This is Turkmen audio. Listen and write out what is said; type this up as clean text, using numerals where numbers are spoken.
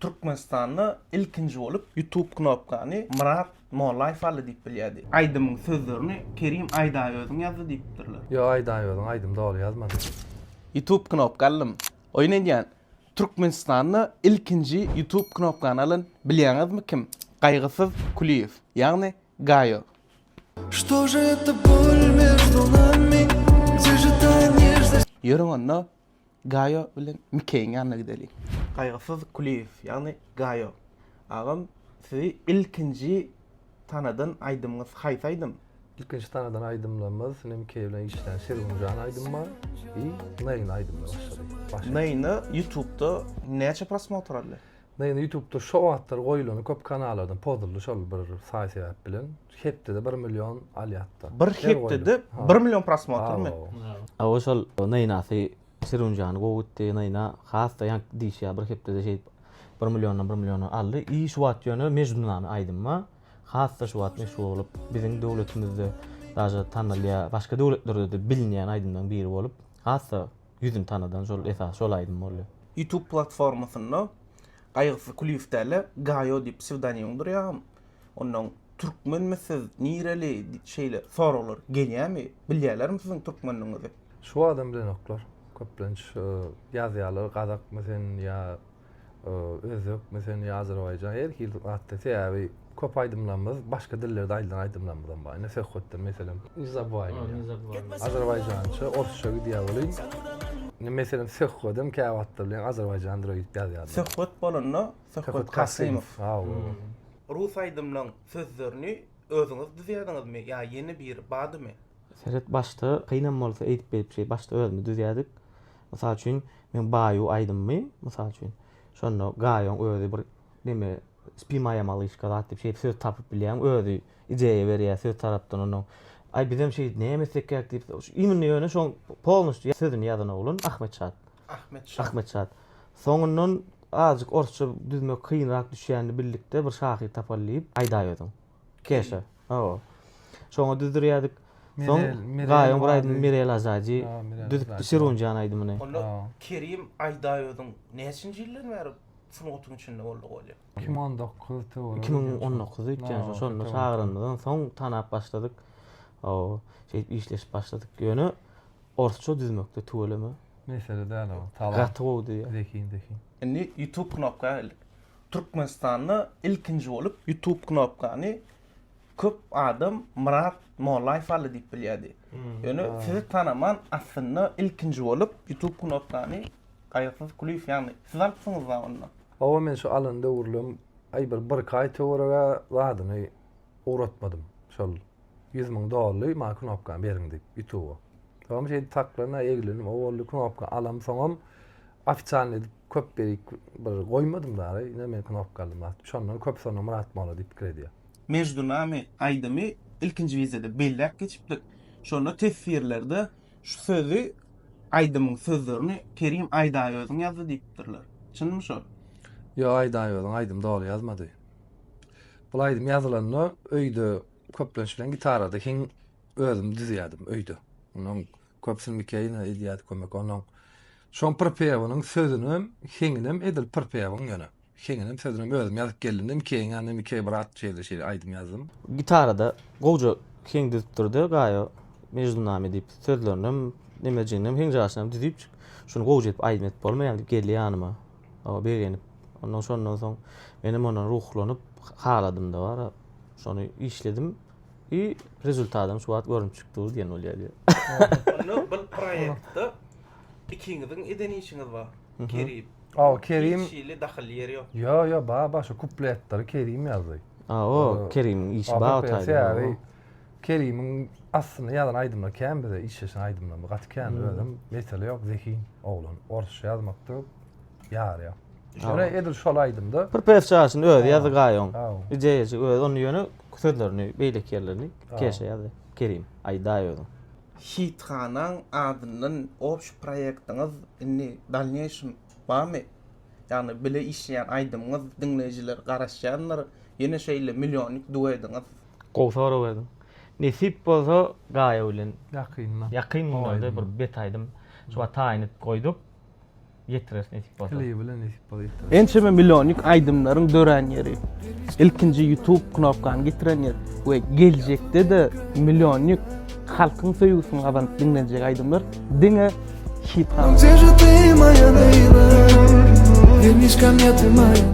Türkmenistanda ilkinji bolup YouTube knopkany Myrat Mollaýew aldy diýip bilýärdi. Aýdymyň sözlerini Kerim Aýdaýöziň ýazdy diýipdirler. Ýok Aýdaýöziň aýdym doly ýazmady. YouTube knopka aldym. Oýun edýän. Türkmenistanda ilkinji YouTube knopkany alan bilýäňizmi kim? Gaýgysyz Kulyýew, ýagny Gaýo. Что же это боль между нами? Где же та нежность? Ýörüň onda Gaýo bilen Mikeýiň ýanyna gideliň. Gaýgysyz Kulyýew, ýagny Gaýo. Agam, sizi ilkinji tanadan aýdymyňyz haýsy aýdym? Ilkinji tanadan aýdymlarymyz ine Mikeý bilen işlän Şirgunjan aýdym bar i Naýna aýdymyna başlady. Başlady. Naýna ýutubda näçe prosmotr aldy? Naýna ýutubda şo wagtlar goýulany köp kanallardan pozuldy şol bir saý-sebäp bilen. Hepdede bir million alýatda. Bir hepdede bir million prosmotrmy? Hawa şol Naýnasy Şirunjany gowy gitdi. Naýna has-da ýaňky diýşi ýaly bir hepdede şeýdip bir milliondan bir milliona aldy. I şu wagt ýöne Mejnunamy aýdyma has-da şu wagt meşhur bolup biziň döwletimizde daže tanalýar. Başga döwletlerde-de bilinýän aýdymlaryň biri bolup has-da ýüzüni tanadan şol esasy şol aýdym boldy. Youtube platformasynda Gaýgysyz Kulyýew däl-de Gaýo diýip psewdonimiň durýar. Ondan türkmenmi siz, nireli şeýle soraglar gelýärmi? Bilýärlermi siziň türkmenligiňizi? Şu wagtam bilenoklar. Köplenç ýazýarlar gazakmy sen ýa özbekmi sen ýa azerbaýjan her hili zatda. Sebäbi köp aýdymlarymyz başga dillerde aýdylan aýdymlarymyzam bar. Ine söhbetden meselem Ne zabywaj menýa. Azerbaýjança, orsça gidýär welin. Ine meselem söhbedem käwagtlar bilen azerbaýjandyr öýdüp ýazýarlar. Söhbet bolanda Söhbet Kasymow. Hawa. Rus aýdymlaň sözlerini özüňiz düzýädiňizmi ýa ýene biri badymy? Seret başda kynam bolsa eýdip beýdip şeý başda özümiz düzýädik. Mysal üçin meň Baýu aýdymymy mysal üçin şonda Gaýoň özi bir neme Spi moýa malyşka zat diýip şeýdip söz tapyp bilýäň özi ideýa berýär söz tarapdan onnoň aý bizem şeýdip näme etsekkäk diýip imенно ýöne şoň polnostýu sözüni ýazan oglan Ahmet Şat. Ahmet Şat. Ahmet Şat. Soňundan azajyk orsça düzmek kynrak düşýänini bildikde bir şahyr tapaly diýip aýdaýodyň. Keşa. Hawa. Şoňa düzdürýärdik. Soň Gaýyň bir aýdymy Mirel Azaji düzüpdi Şirunjan aýdymyny. Onda Kerim Aýdaýodyň näçinji ýyldan bäri sungatyň içinde boldy bolýa? 2019 töweregi. 2019 öýtýän şonda çagyranymyzdan soň tanap başladyk. Hawa, şeýdip işleşip başladyk. Ýöne Orsça düzmekde tüweleme. Mesele däl o. Talant. Gaty gowy düzýär. Zehin, zehin. Indi YouTube knopka geldik. Türkmenistanda ilkinji bolup YouTube knopkany köp adam Myrat Mollaýew aldy diýip bilýärdi. Ýöne sizi tanaman aslynda ilkinji bolup YouTube knopkany Gaýgysyz Kulyýew ýagny siz alypsyňyzda onda. Hawa men şu alan döwürlem aý bir birki aý töwereg-ä zadyny ugratmadym. Şol 100 müň dolly maňa knopkany beriň diýip ýutuba. Soňam şeýdip saklan eglendim o boldy knopka alamsoňam ofitsialnyý edip köp berik bir goýmadym dary ine men knopka aldym zat. Şondan köp sonda Myrat molla diýip pikir edýär. Meždunami aýdymy ilkinji wideoda belläp geçipdik. Şonda teswirlerde şu sözi aýdymyň sözlerini Kerim Aýdaýöziň ýazdy diýipdirler. Çynmy şol? Ýok Aýdaýöziň aýdym doly ýazmady. Bul aýdym ýazylanda öýde köplenç bilen gitarada heň özüm düzýärdim öýde. Ondan köpüsini Mikeýna edýärdi kömek. Ondan şoň pripewiniň sözünem, heňinem edil pripewiň ýöne. Heňinem sözünem özüm ýazyp geldim-de Mikeýiň ýanyna Mikeý brat şeýle şeýle aýdym ýazdym. Gitarada gowja heň düzüpdir-de Gaýo Mejnuname diýip sözlerinem, nemejiginem, heňjaşynam düzüpjik. Şuny gowja edip aýdym edip bolmaýarmy diýip geldi ýanyma. Hawa begenip. Ondan şondan soň menem ondan ruhlanyp haladym-da bar. Şony işledim i rezultadam şu wagt görünip çykdy diýen bolýar diýýär. Onda bu proýektde ikiňiziň eden işiňiz bar. Kerim. Aw Kerim. Hiç hili dahylly ýeri ýok. Ýo ýo ba ba şu kupletleri Kerim ýazdy. A o Kerimiň işi bar o taýda. Kerimiň aslynda ýazan aýdymlary kän bize işleşen aýdymlary gaty kän özem mesele ýok zehin oglan orsça ýazmakda ýarýar. Ýöne edil şol aýdymda Bir pes çaşyny özi ýazdy gaýoň. Ideýasy özi ony ýöne sözlerini beýleki ýerlerini Keşe ýazdy. Kerim aýdaý özüň. Hithanaň adyndan obşi proýektiňiz indi dalneýşim barmy? Ýagny bile işleýän aýdymyňyz diňleýjiler garaşýandyr. Ýene şeýle millionnik duetiňiz. Gowy sorag berdiň. Nesip bolsa Gaýa bilen Ýakynda. Ýakyn günlerde bir bet aýdym şu wagt taýyn edip goýduk. Ýetireris nesip bolsa. Klibi bilen nesip bolsa ýetireris. Ençeme millionlyk aýdymlaryň dörän ýeri, ilkinji YouTube knopkany getiren ýer we geljekde-de millionlyk halkyň söýgüsini gazanyp diňlenjek aýdymlar diňe Hit Gdzie же ты, моя Лейла? Вернись ко мне, ты моя.